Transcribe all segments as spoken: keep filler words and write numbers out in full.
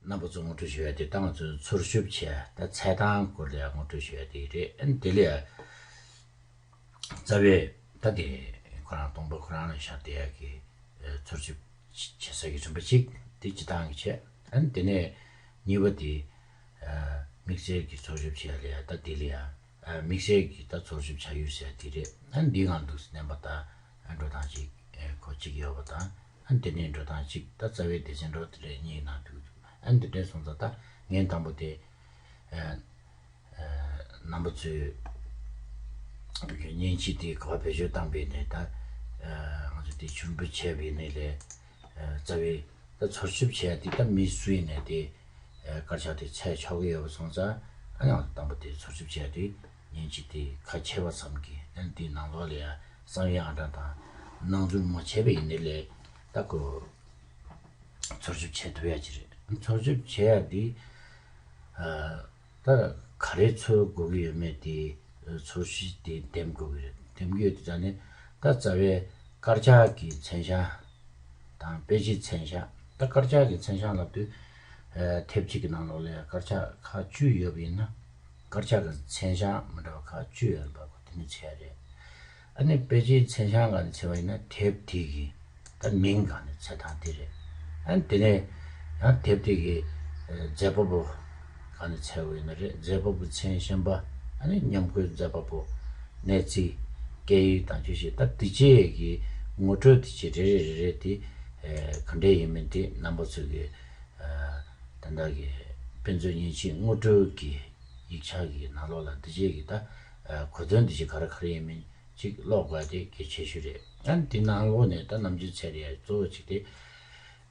རྣམ་པ་ཚོ་ངོ་སྤྲོད་ཞུ་ཡ་དེ་ད་ང་ཚོས་འཚོལ་ཞིབ་བྱས་ད་ཚད་དང་སྐོར་ལ་ཡང་ངོ་སྤྲོད་ཞུ་ཡ་དེ་རེད། ཨ་ནི་དེ་ལ་ཡང་རྩ་བའི་ད་དེ་ཁོ་རང་སྟོང་པ་ཁོ་རང་ལ་ཤར་བསྡད་ཡ་གི་འཚོལ་ཞིབ་བྱེད་ས་གི་རིམ་པ་གཅིག་དེ་སྤྱི་བཏང་གི་བྱས། ཨ་ནི་དེ་ནས་གཉིས་པ་དེ་དམིགས་བསལ་གྱི་འཚོལ་ཞིབ་བྱེད་ཡ་ལ་ཡང་ད་དེ་ལ་ཡང་དམིགས་བསལ་གྱི་ད་འཚོལ་ཞིབ་བྱ་ཡུལ་ཟེར་དེ་རེད། ཨ་ནི་འདི་གང་འདུག་སེ་བསྣན་པ་དང་འགྲོ་སྟངས་གཅིག་ཁོ་གཅིག་ཡོད་པ་དང་། ཨ་ནི་དེ་ནས་འགྲོ་སྟངས་གཅིག་ད་རྩ་བའི་སྡེ་ཚན་འགྲོ་དེ་རེད། གཉིས་ནང་དུ་ཨ་ནི་དེ་འདྲས་སོང་ཙང་ད་ངས་དང་པོ་དེ་རྣམ་པ་ཚོས་མཉེན་ཆས་དེ་ག་པར་བེད་སྤྱོད་བཏང་པའི་ནས་ད་ང་ཚོ་དེ་ཕྱུར་འབུད་བྱས་པའི་ནས་ལས་རྩ་བའི་ད་འཚོལ་ཞིབ་བྱས་དེ་ད་མི་སུ་ཡིན་ནས་དེ་དཀར་ཆག་དེ་འཚོལ་ཆོག་གི་ཡོད་པ་སོང་ཙང་། ཨ་ནི་ང་ཚོ་དང་པོ་དེ་འཚོལ་ཞིབ་བྱས་དེ་མཉེན་ཆས་དེ་ཁ་ཕྱེ་བ་ཙམ་གྱིས་ཨ་ནི་དེའི་ནང་ལོགས་ལ་ཡང་གསང་བའི་ཨང་གྲངས་དང་སྣང་ཚུལ་མ་ཆད་པ་ཡིན་ནའི་ལས་ད་ཁོ་འཚོལ་ཞིབ་བྱེད་ཐུབ་ཡ་ཅིག་རེད། འཚོལ་ཞིབ་བྱེད་ཡ་དེ་ད་ག་རེ་འཚོལ་དགོས་ཀྱི་ཡོད་མེད་དེ་འཚོལ་ཞིབ་དེ་འདེམས་དགོས་ཀྱི་རེད། འདེམས་ཀྱི་ཡོད་དེ་ད་ནི་ད་རྩ་བའི་དཀར་ཆག་གི་མཚན་བྱང་དང་དཔེ་ཆའི་མཚན་བྱང་། ད་དཀར་ཆག་གི་མཚན་བྱང་ལབ་དུས་དེབ་གཅིག་གི་ནང་ལོགས་ལ་དཀར་ཆག་ཁག་བཅུ་ཡོད་པ་ཡིན་ན། དཀར་ཆག་གི་མཚན་བྱང་མི་འདྲ་བ་ཁག་བཅུ་ཡོད་པ་ཁོ་དེ་ནས་འཚོལ་ཡ་རེད། ཨ་ནི་དཔེ་ཆའི་མཚན་བྱང་སྒང་ནས་འཚོལ་བ་ཡིན་ན་དེབ་དེ་གི་ད་མིང་སྒང་ནས་འཚོལ་སྟངས་དེ་རེད། ཨ་ནི་དེ་ནས་ཡང་དེབ་དེ་གི་མཛད་པ་པོ་སྒང་ནས་འཚོལ་བ་ཡིན་ན་རེད། མཛད་པ་པོ་མཚན་གཞན་པ། ཨ་ནི་མཉམ་འཁོད་མཛད་པ་པོ། གནས་ཚིག་སྐད་ཡིག་དང་བཅས་ཤིག་ད་དེ་བཅས་ཀྱི་ངོ་སྤྲོད་དེ་བཅས་རེ་རེ་རེ་རེ་དེ་ག་འདྲས་ཡིན་མིན་དེ་རྣམ་པ་ཚོ་གི་ད་ལྟ་གི་དཔེ་མཛོད་མཉེན་ཆས་ངོ་སྤྲོད་ཀྱི་ཡིག་ཆ་གི་ནང་ལོགས་ལ་འདི་བཅས་ཀྱི་ད་གོ་དོན་འདི་བཅས་ག་རེ་ག་རེ་ཡིན་མིན་ཅིག་ཀློག་དགོས་དེ་གལ་ཆེ་ཤོས་རེད། ཨ་ནི་དེ་ནང་ལོགས་ནས་ད་ནམ་རྒྱུན་འཚོལ་ཡ་གཙོ་བོ་གཅིག་དེ་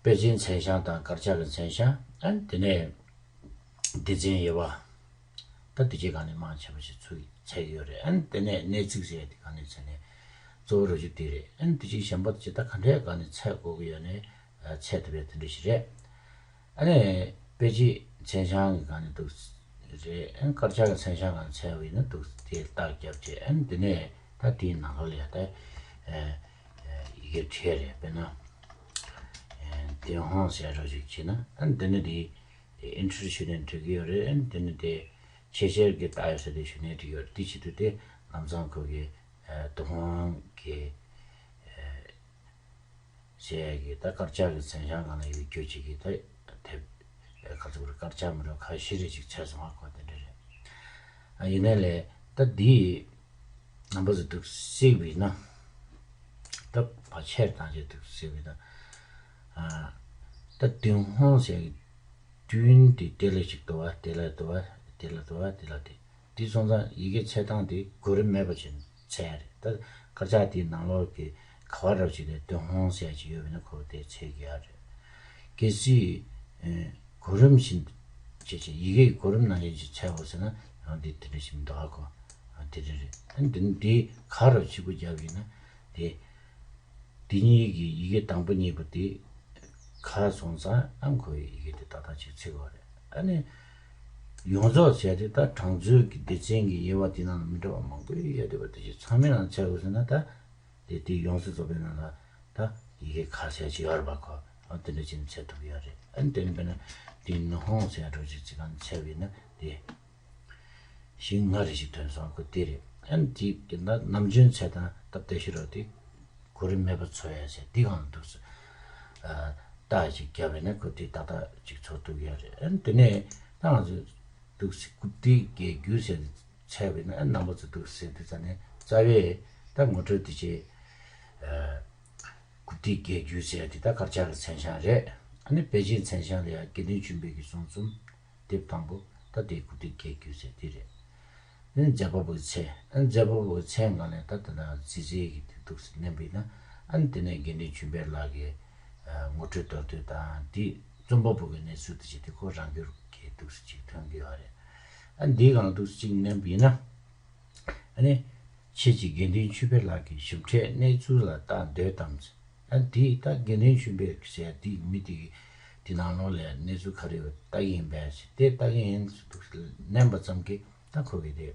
དཔེ་ཆའི་མཚན་བྱང་དང་དཀར་ཆག་གི་མཚན་བྱང་། ཨ་ནི་དེ་ནས་སྡེ་ཚན་དབྱེ་བ་ད་འདི་བཅས་སྒང་ནས་མང་ཆེ་བ་ཞིག་ཚུར་འཚོལ་གྱི་ཡོད་རེད། ཨ་ནི་དེ་ནས་གནས་ཚིག་ཟེར་ཡ་དེ་སྒང་ནས་འཚོལ་ནས་གཙོ་བོ་རུ་བཞུགས་དེ་རེད། ཨ་ནི་འདི་བཅས་གཞན་པ་དེ་བཅས་ད་ག་འདྲའི་སྒང་ནས་འཚོལ་དགོས་ཀྱི་ཡོད་ནས། ཚད་ཐུབ་པའི་དེ་འདྲ་ཞིག་རེད། ཨ་ནི་དཔེ་ཆའི་མཚན་བྱང་གི་སྒང་ནས་འདུག་རེད། ཨ་ནི་དཀར་ཆག་གི་མཚན་བྱང་སྒང་ནས་འཚོལ་བ་ཡིན་ན་འདུག་དེ་རྟགས་བརྒྱབ་བྱས། ཨ་ནི་དེ་ནས་ད་དེའི་ནང་ལོགས་ལ་ཡ་ད་ཡི་གེ་བྲིས་རེད། དཔེར་ན་ཏུན་ཧོང་ཟེར་རོ་ཞིག་བྱས་ན། ཨ་ནི་དེ་ནས་དེ་ཨིན་ཊར་ཞུ་ནས་འབྲི་གི་ཡོད་རེད། ཨ་ནི་དེ་ནས་དེ་ཆེ་ཆེར་གྱི་རྟགས་ཡོད་ས་དེ་ཞུ་ནས་འབྲི་གི་ཡོད་རེད། དེ་བྱེད་དུས་དེ་ལམ་སང་ཁོ་གི་ཏུན་ཧོང་གི་ཟེར་ཡ་གི་ད་དཀར་ཆག་གི་མཚན་བྱང་སྒང་ལ་ཡོད་རྒྱུ་ཅིག་གི་ད་དེབ་ག་ཚོད་རེད། དཀར་ཆག་མི་འདྲ་ཁ་ཤས་རེ་ཅིག་འཚོལ་སོང་བ་ཁོ་དེ་འདྲ་རེད། ཨ་ཡིན་ནའི་ལས་ད་འདི་རྣམ་པ་ཚོ་འདུག་གཟིགས་པ་ཡིན་ན། ད་བར་ཆད་བཏང་བྱས་འདུག་གཟིགས་པ་ཡིན་ན། ཨ་ད་ཏུན་ཧོང་ཟེར་ཡ་གི་ཏུན་དེ་དེ་ལ་ཅིག་དོ་བ་དེ་ལ་དོ་བ་དེ་ལ་དོ་བ་དེ་ལ་དེ། དེ་སོང་ཙང་ཡི་གེ་འཚོལ་སྟངས་དེ་གོ་རིམ་མེད་པ་ཅིག་འཚོལ་ཡ་རེད། ད་དཀར་ཆག་དེའི་ནང་ལོགས་ཀྱི་ག་བ་རབ་ཅིག་ལ་ཏུན་ཧོང་ཟེར་ཡ་ཅིག་ཡོད་པ་ཡིན་ན་ཁོ་དེ་འཚོལ་དགོས་ཡ་རེད། གལ་སྲིད་གོ་རིམ་བཞིན་བྱས་བྱས་ཡི་གེའི་གོ་རིམ་ནང་བཞིན་ཅིག་འཚོལ་དགོས་ཟེར་ན་ཡང་དེ་དེ་འདྲ་ཞིག་མི་འདུག་ཨ་ཁོ། དེ་འདྲ་རེད། ཨ་ནི་དེ་ནི་དེ་ག་རབ་ཕྱི་པོ་རྒྱབ་ཡིན་ན་དེ། དེ་གཉིས་ཀྱི་ཡི་གེ་དང་པོ་གཉིས་པོ་དེ་ཁ་སོང་ཙང་ཨ་ཁོ་ཡི་ཡི་གེ་དེ་ཏག་ཏག་ཅིག་ཚིག་དགོས་རེད། ཨ་ནི་ཡོངས་རྫོགས་བྱས་ཏེ་ད་གྲངས་མཛོད་ཀྱི་སྡེ་ཚན་གྱི་དབྱེ་བ་དེ་ནང་ལ་མི་འདྲ་བ་མང་པོ་ཡོད་བསྡད་པ་དེ་ཚང་མའི་ནང་འཚོལ་དགོས་ཟེར་ན། ད་དེ་དེ་ཡོངས་སུ་རྫོགས་པའི་ནང་ལ་ད་ཡི་གེ་ཁ་ཟེར་ཅིག་ཡོད་རེད་པ་ཁོ། ཨ་དེ་འདྲ་བྱས་ནས་འཚོལ་ཐུབ་ཡོད་རེད། ཨ་ནི་དེ་ནི་དཔེར་ན་དེ་ནི་ཧོང་ཟེར་འགྲོ་ཅིག་ཚིག་སྒང་འཚོལ་བས་ན་དེ། ཞིང་ལྔ་རེ་ཞིག་ཐོན་སོང་། ཁོ་དེ་རེད། ཨ་ནི་དེ་ད་ནམ་རྒྱུན་འཚོལ་སྟངས་སྟབས་བདེ་ཤོས་རོ་དེ་གོ་རིམ་མེད་པར་འཚོལ་ཡ་ཟེར་དེ་གང་འདུག་ཟེར། ཨ་རྟགས་ཅིག་བརྒྱབ་པས་ན་ཁོ་དེ་ཏག་ཏག་ཅིག་འཚོལ་ཐུབ་ཡ་རེད། ཨ་ནི་དེ་ནས་ད་ང་ཚོས་འདུག་ཟེར་རྐུབ་སྟེགས་བརྒྱད་རྒྱུ་ཟེར་འཚོལ་བས་ན། ཨ་རྣམ་པ་ཚོ་འདུག་ཟེར་དུས་ཙ་ནས་རྩ་བའི་ད་ངོ་སྤྲོད་དེ་ཅིག་ཨ་རྐུབ་སྟེགས་བརྒྱད་རྒྱུ་ཟེར་དེ་ད་དཀར་ཆག་གི་མཚན་བྱང་རེད། ཨ་ནི་དཔེ་ཆའི་མཚན་བྱང་ལ་ཡང་དགེ་འདུན་ཆོས་འཕེལ་གྱི་གསུང་རྩོམ། དེབ་དང་པོ་ད་དེ་རྐུབ་སྟེགས་བརྒྱད་རྒྱུ་ཟེར་དེ་རེད། ཨ་ནི་མཛད་པ་པོའི་མཚན། ཨ་ནི་མཛད་པ་པོའི་མཚན་སྒང་ནས་ད་ད་ལྟ་རྩིས་རྩིས་ཀྱི་དེ་འདུག་སེ་མནན་པ་ཡིན་ན། ཨ་ནི་དེ་ནས་དགེ་འདུན་ཆོས་འཕེལ་ལགས་ཀྱི་ཨ་ངོ་སྤྲོད་མདོར་བསྡུས་དང་དེ་རྩོམ་པ་པོ་གི་གནས་ཚུལ་དེ་ཅིག་དེ་ཁོ་རང་འགྱུར་གྱི་འདུག་སེ་ཅིག་ཐོན་གྱི་ཡོད་རེད། ཨ་ནི་འདིའི་སྒང་འདུག་སེ་ཅིག་མནན་པ་ཡིན་ན། ཨ་ནི། ཁྱེད་ཀྱིས་དགེ་འདུན་ཆོས་འཕེལ་ལགས་ཀྱི་ཞིབ་ཕྲའི་གནས་ཚུལ་ལ་བལྟ་འདོད་དམ། ཨ་ནི་དེས་ད་དགེ་འདུན་ཆོས་འཕེལ་ཟེར་དེའི་མི་དེ་གི་དེ་ནང་ལོགས་ལ་གནས་ཚུལ་ག་རེ་ཡོད་བལྟ་གི་ཡིན་པས་ཟེར་དེ་བལྟ་གི་ཡིན་ཟེར་འདུག་སེ་མནན་པ་ཙམ་གྱིས་ད་ཁོ་གིས་དེ་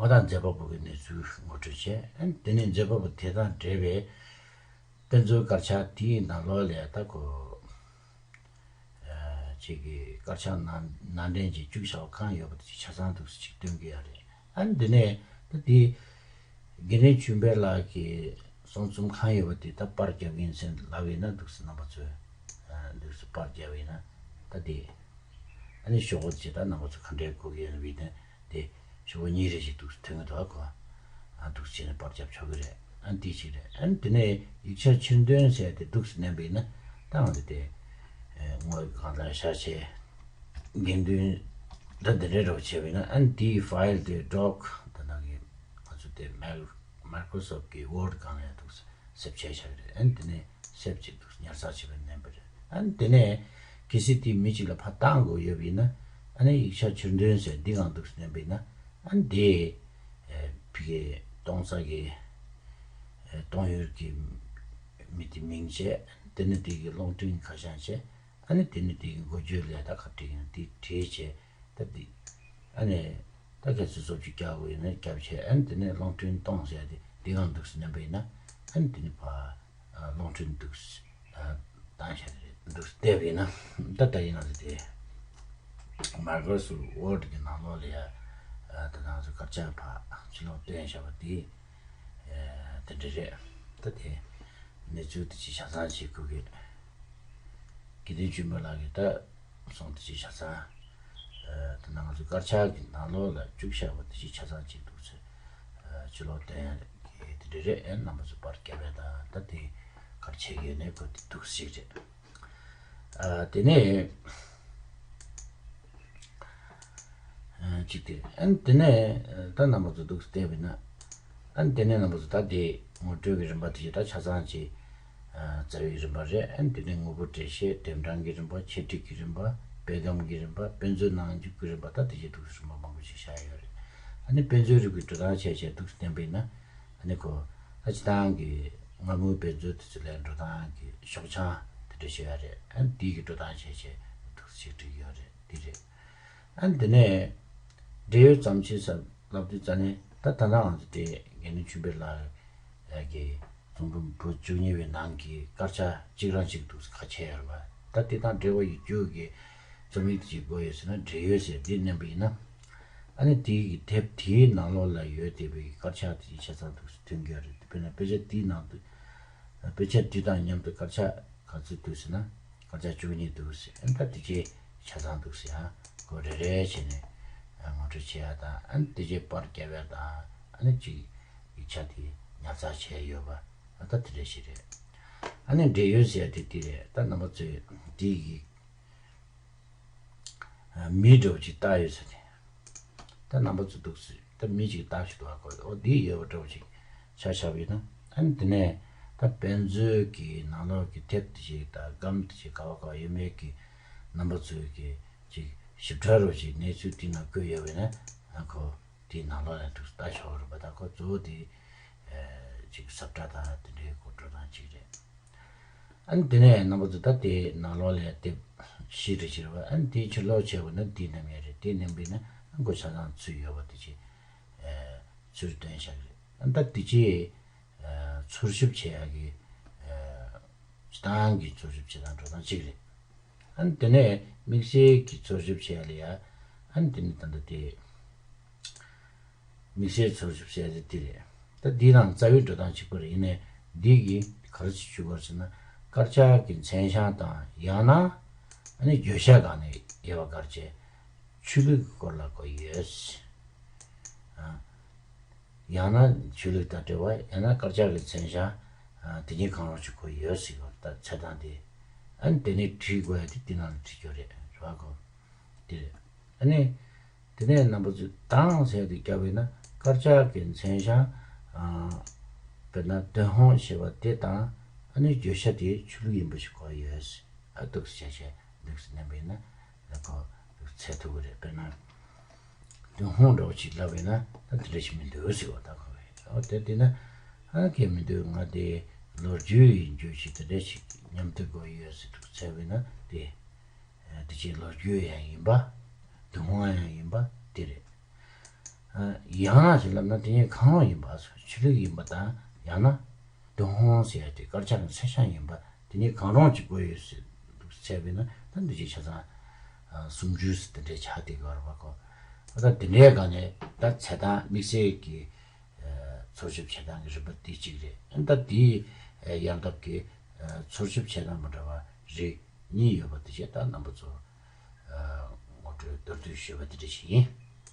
འོ་ད་མཛད་པ་པོ་གི་གནས་ཚུལ་ངོ་སྤྲོད་བྱས། ཨ་ནི་དེ་ནས་མཛད་པ་པོ་དེ་དང་འབྲེལ་བའི་དཔེ་མཛོད་དཀར་ཆག་དེའི་ནང་ལོགས་ལ་ད་ཁོ། ཨ། ཅིག་གི་དཀར་ཆག་ནང་ནང་འདྲེན་གྱི་བཅུག་བྱ་བ་གང་ཡོད་པ་དེ་ཆ་ཚང་འདུག་སེ་ཅིག་སྟོན་གྱི་ཡོད་རེད། ཨ་ནི་དེ་ནས་ད་དེ་དགེ་འདུན་ཆོས་འཕེལ་ལགས་ཀྱི་གསུང་རྩོམ་གང་ཡོད་པ་དེ་ད་པར་རྒྱབ་ཀྱི་ཡིན་ཟེར་ལབ་ཡིན་ན་འདུག་སེ་རྣམ་པ་ཚོས་འདུག་སེ་པར་རྒྱབ་ཡིན་ན་ད་དེ་ཨ་ནི་ཤོག་བུ་དེ་ད་རྣམ་པ་ཚོ་ག་འདྲའི་གོ་གི་ཡོད་ན་བི་དེ་དེ་ཤོག་བུ་གཉིས་རེ་ཞིག་འདུག་སེ་ཐོན་གི་འདུག་གོ། ཨ་འདུག་སེ་བྱས་ནས་པར་རྒྱབ་ཆོག་གི་རེད། ཨ་འདི་ཞིག་རེད། ཨ་དེ་ནས་ཡིག་ཆ་ཕྱིར་འདོན་ཟེར་དེ་འདུག་སེ་མནན་པ་ཡིན་ན་ད་ང་ཚོ་དེ་དངོས་ཀྱི་གང་ལྟར་ཤར་ཆེ་དགེ་འདུན་ད་འདི་འདྲའི་རོགས་བྱས་པ་ཡིན་ན་ཨ་འདིའི་ཕའིལ་དེ་ཌོག་ད་ནང་གི་ང་ཚོ་དེ་མའི་མའི་ཀྲོ་སོབ་ཀྱི་ཝོར་ཌ་སྒང་ལ་ཡང་འདུག་སེ་སེབ་བྱས་བཞག་གི་རེད། ཨ་ནི་དེ་ནས་སེབ་ཅིག་འདུག་ཉར་ཚགས་བྱེད་པར་མནན་པ་རེད། ཨ་ནི་དེ་ནས་གལ་སྲིད་དེ་མི་གཅིག་ལ་ཕར་བཏང་དགོས་ཡོད་པ་ཡིན་ན་ཨ་ནི་ཡིག་ཆ་ཕྱིར་འདོན་ཟེར་འདི་སྒང་འདུག་སེ་མནན་པ་ཡིན་ན་ཨ་ནི་དེ་ཕ་གི་གཏོང་ས་གི་གཏོང་ཡུལ་གྱི་མི་དེ་མིང་བྱས། དེ་ནས་དེ་གི་རླུང་འཕྲིན་ཁ་བྱང་བྱས། ཨ་ནི་དེ་ནས་དེ་གི་འགོ་བརྗོད་ལས་ད་ག་བྲིས་ཡིན་དེ་བྲིས་བྱས། ད་འདི་ཨ་ནི་ད་གལ་སྲིད་སོབ་ཅིག་རྒྱག་དགོས་ཡིན་ན་རྒྱབ་བྱས། ཨ་ནི་དེ་ནས་རླུང་འཕྲིན་གཏོང་ཟེར་དེ་འདི་སྒང་འདུག་སེ་མནན་པ་ཡིན་ན་ཨ་ནི་དེ་ནས་ཕར་རླུང་འཕྲིན་འདུག་སེ་བཏང་བཞག་རེད། འདུག་སེ་བལྟས་པ་ཡིན་ན་ད་ད་ཡིན་ན་དེ་མའི་ཀྲོ་སོབ་ཝོར་ཌ་གི་ནང་ལོགས་ལ་ཡ་ད་ང་ཚོ་དཀར་ཆག་ཕར་ཕྱི་ལོགས་བཏོན་བཞག་པ་དེ་དེ་འདྲ་རེད། ད་དེ་གནས་ཚུལ་དེ་ཅིག་ཆ་ཚང་ཅིག་གོ་གི། དགེ་འདུན་ཆོས་འཕེལ་ལགས་ཀྱིས་ད་གསུང་དེ་ཅིག་ཆ་ཚང་། ད་ནང་ང་ཚོ་དཀར་ཆག་གི་ནང་ལོགས་ལ་བཅུག་བཞག་པ་དེ་ཅིག་ཆ་ཚང་ཅིག་འདུག་ཚེ། ཕྱི་ལོགས་བསྟན་ཡ་དེ་འདྲ་རེད། ཨེ་རྣམ་པ་ཚོ་པར་རྒྱབ་པ་དང་ད་དེ་གར་ཆེ་གི་ནས་གོ་དེ་འདུག་ཞིག་རེད། དེ་ནས་གཅིག་དེ་ཨན་དེ་ནས་ད་རྣམ་པ་ཚོ་འདུག་བལྟས་པ་ཡིན་ན། ཨན་དེ་ནས་རྣམ་པ་ཚོ་ད་དེ་ངོ་སྤྲོད་ཀྱི་རིམ་པ་དེ་ད་ཆ་ཚང་ཅིག་རྩ་བའི་རིམ་པ་རེད། ཨན་དེ་ནས་ངོ་བོ་འགྲེལ་བཤད་རྟེན་འབྲེལ་གྱི་རིམ་པ། འཆད་ཁྲིད་ཀྱི་རིམ་པ། དཔེ་སྒམ་གྱི་རིམ་པ། དཔེ་མཛོད་ནང་འཇུག་གི་རིམ་པ། ད་དེ་བཞིན་དུ་རིམ་པ་མང་པོ་ཞིག་བཞག་ཡོད་རེད། ཨ་ནི་དཔེ་མཛོད་རིག་པའི་འགྲོ་སྟངས་བྱས་བྱས་འདུག་བསྟན་པ་ཡིན་ན། ཨ་ནི་ཁོ་ད་སྤྱི་བཏང་གི་སྔ་མོའི་དཔེ་མཛོད་དེ་ཚོ་ལས་འགྲོ་སྟངས་ཀྱི་ཤོག་བྱང་དེ་འདྲ་ཞིག་ཡོད་རེད། ཨ་ནི་དེའི་གི་འགྲོ་སྟངས་བྱས་བྱས་འདུག་ཞིག་བྲིས་ཡོད་རེད། དེ་རེད། ཨ་ནི་དེ་ནས་འབྲེལ་ཡོད་ཙམ་ཅིག་ཟེར་ལབ་དུས་ཙ་ནས་ད་ད་ལྟ་ང་ཚོ་དེ་དགེ་འདུན་ཆོས་འཕེལ་ལགས་ཀྱི་གསུང་འབུམ་པོད་བཅུ་གཉིས་པའི་ནང་གི་དཀར་ཆག་གཅིག་རང་གཅིག་འདུག་ཁ་ཕྱེ་ཡོད་པ། ད་དེ་དང་འབྲེལ་བ་ཡོད་རྒྱུ་གི་རྩོམ་ཡིག་ཅིག་དགོས་ཡོད་ཟེར་ན། འབྲེལ་ཡོད་ཟེར་འདི་མནན་པ་ཡིན་ན། ཨ་ནི་དེའི་གི་དེབ་དེའི་ནང་ལོགས་ལ་ཡོད་བསྡད་པའི་དཀར་ཆག་དེ་ཆ་ཚང་འདུག་ཐོན་གྱི་ཡོད་རེད། དཔེར་ན་དཔེ་ཆ་དེའི་ནང་དུ་དཔེ་ཆ་དེ་དང་མཉམ་དུ་དཀར་ཆག་ག་ཚོད་འདུག་ཟེར་ན། དཀར་ཆག་བཅུ་གཉིས་འདུག་ཟེར། ཨ་ནི་ད་དེ་རྗེས་ཆ་ཚང་འདུག་ཟེར། ཨ་ཁོ་རེ་རེ་བྱས་ནས་ངོ་སྤྲོད་བྱེད་ཡ་དང་། ཨ་ནི་དེ་རྗེས་པར་རྒྱབ་ཡ་དང་། ཨ་ནི་གཅིག་ཡིག་ཆ་དེ་ཉར་ཚགས་བྱས་ཡོད་པ། ཨ་ད་དེ་འདྲ་ཞིག་རེད། ཨ་ནི་འབྲེལ་ཡོད་ཟེར་ཡ་དེ་དེ་རེད། ད་རྣམ་པ་ཚོས་དེ་ཡི་མི་འདྲ་བོ་ཅིག་བཏགས་ཡོད་ཟེར་ཏེ། ད་རྣམ་པ་ཚོ་འདུག་ཟེར། ད་མི་ཅིག་བཏགས་ཤིག་འདུག་ཨ་ཁོ་འོ་འདི་ཡོད་པ་འདྲ་བོ་ཅིག་ཆ་བཞག་པ་ཡིན་ན། ཨ་ནི་དེ་ནས་ད་དཔེ་མཛོད་ཀྱི་ནང་ལོགས་ཀྱི་དེབ་དེ་ཅིག་དང་སྒམ་དེ་ཅིག་ག་བ་ག་བ་ཡོད་མེད་ཀྱི་རྣམ་པ་ཚོས་ཀྱི་ཅིག་ཞིབ་ཕྲ་རུ་ཅིག་གནས་ཚུལ་དེ་ནང་བཀོད་ཡོད་པ་ཡིན་ན། ཨ་ཁོ་དེའི་ནང་ལོགས་ལ་འདུག་ལྟ་ཆོག་རེད་པ། ད་ཁོ་གཙོ་བོ་དེ་ཅིག་ཟབ་ཕྲ་དང་དེ་འདྲའི་སྐོར་འགྲོ་སྟངས་ཅིག་རེད། ཨ་ནི་དེ་ནས་རྣམ་པ་ཚོ་ད་དེ་ནང་ལོགས་ལ་དེབ་བཞི་རེ་བྱེད་པ། ཨ་ནི་དེའི་ཕྱིར་ལོག་བྱས་པ་ན་དེ་རྣམ་ཡས་རེད། དེ་རྣམ་པས་ན་མགོ་ཆ་ཚང་ཚུད་ཡོད་པ་དེ་ཅིག་ཚུར་སྟོན་བཞག་གི་རེད། ཨ་ནི་ད་དེ་ཅིག་འཚོལ་ཞིབ་བྱེད་ཡག་གི་སྤྱི་བཏང་གི་འཚོལ་ཞིབ་བྱེད་སྟངས་འགྲོ་སྟངས་གཅིག་རེད། ཨ་ནི་དེ་ནས་དམིགས་བསལ་གྱི་འཚོལ་ཞིབ་བྱེད་ཡག་ལ་ཡ། ཨ་ནི་དེ་ནས་ད་ལྟ་དེ། དམིགས་བསལ་འཚོལ་ཞིབ་བྱས་ཏེ་འདི་རེད། ད་འདི་དང་རྩ་བའི་འགྲོ་སྟངས་གཅིག་པ་རེད། ཡིན་ནའི་འདི་གིས་ག་རེ་ཞིག་ཞུ་དགོས་ཟེར་ན། དཀར་ཆག་གི་མཚན་བྱང་དང་ཡང་ན་ཨ་ནི་བརྗོད་བྱ་སྒང་ནས་དབྱེ་བ་བཀར་བྱས་ཆོས་ལུགས་ཀྱི་སྐོར་ལ་གོ་ཡོད། ཨ། ཡང་ན་ཆོས་ལུགས་དང་འབྲེལ་བ། ཡང་ན་དཀར་ཆག་གི་མཚན་བྱང་ཨ་དེ་གཉིས་གང་རུང་ཞིག་གོ་ཡོད་ཟེར་གོ། ད་འཚོལ་སྟངས་དེ། ཨ་ནི་དེ་ནས་བྲིས་དགོས་ཡ་དེ་དེ་ནང་ལ་བྲིས་རྒྱུ་རེད། རེད་བ་གོ། དེ་རེད། ཨ་ནི། དེ་ནས་རྣམ་པ་ཚོས་དང་ཟེར་དེ་བརྒྱབ་པས་ན་དཀར་ཆག་གི་མཚན་བྱང་། ཨ། དཔེར་ན་ཏུན་ཧོང་ཞེས་པ་དེ་དང་ཨ་ནི་བརྗོད་བྱ་དེ་ཆོས་ལུགས་ཡིན་པ་ཞིག་གོ་ཡོད། ཨ་འདུག་སེ་བྱས་བྱས་འདུག་སེ་མནན་པས་ན་ལ་ཁོ་འདུག་འཚོལ་ཐུབ་ཀྱི་རེད། དཔེར་ན་ཏུན་ཧོང་འདྲ་བོ་ཞིག་ལབ་པས་ན་ད་དེ་འདྲ་ཞིག་མི་འདུག་ཟེར་བ་ད་གོ་བས། ཨོ་དེ་དེ་ན་ཨ་གལ་མི་འདུག་ང་དེ་ལོ་རྒྱུས་ཡིན་རྒྱུ་ཞིག་དེ་འདྲ་ཞིག་མཉམ་དུ་དགོས་ཡོད་ཟེར་འདུག་འཚོལ་བས་ན་དེ། དེ་ཅིག་ལོ་རྒྱུས་ཡང་ཡིན་པ། ཏུན་ཧོང་ཡང་ཡིན་པ་དེ་རེད། ཡང་ན་ཞིག་ལབ་ན་དེ་གཉིས་གང་རུང་ཡིན་པ། ཆོས་ལུགས་ཡིན་པ་དང་ཡང་ན་ཏུན་ཧོང་ཟེར་ཡ་དེ་དཀར་ཆག་གི་མཚན་བྱང་ཡིན་པ། དེ་གཉིས་གང་རུང་ཅིག་དགོས་ཡོད་ཟེར་འདུག་འཚོལ་བས་ན་ད་འདི་ཅིག་ཆ་ཚང་ སུམ་ཅུ་ཙམ་དེ་འདྲའི་ཆགས་བསྡད་ཀྱི་ཡོད་རེད་པ་ཁོ། ད་དེ་འདྲའི་སྒང་ནས་ད་ཚད་ལྡན་དམིགས་བསལ་གྱི་འཚོལ་ཞིབ་བྱེད་སྟངས་ཀྱི་རིམ་པ་དེ་གཅིག་རེད། ད་དེའི་ཡང་སྟབས་ཀྱིས་འཚོལ་ཞིབ་བྱེད་སྟངས་མི་འདྲ་བ་རིགས་གཉིས་ཡོད་པ་དེ་བཅས་ད་རྣམ་པ་ཚོར་ངོ་སྤྲོད་མདོར་བསྡུས་ཞུས་པ་དེ་འདྲ་ཞིག་ཡིན།